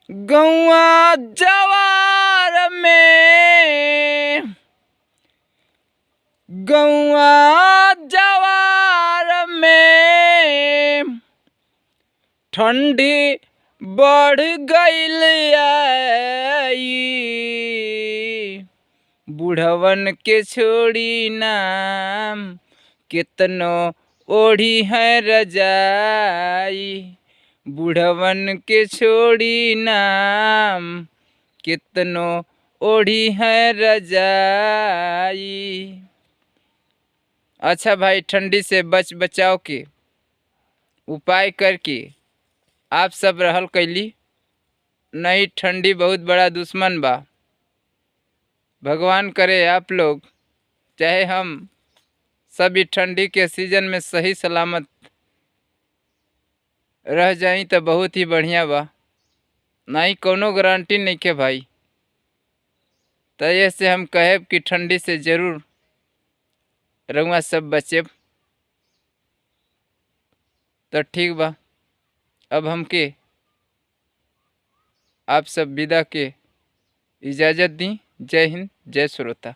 गौआ जवार में, गौआ जवार में ठंडी बढ़ गईल आई, बुढ़वन के छोड़ी नाम केतनो ओढ़ी है रजाई, बुढ़वन के छोड़ी नाम केतनो ओढ़ी है रजाई। अच्छा भाई, ठंडी से बच बचाव के उपाय करके आप सब रहल कैली। नहीं, ठंडी बहुत बड़ा दुश्मन बा। भगवान करे आप लोग चाहे हम सभी ठंडी के सीजन में सही सलामत रह जाई तो बहुत ही बढ़िया बा। नहीं कोनो गारंटी नहीं के भाई। तो ऐसे हम कहेब कि ठंडी से ज़रूर रउआ सब बचेब। तो ठीक बा, अब हमके आप सब विदा के इजाज़त दी। जय हिंद, जय श्रोता।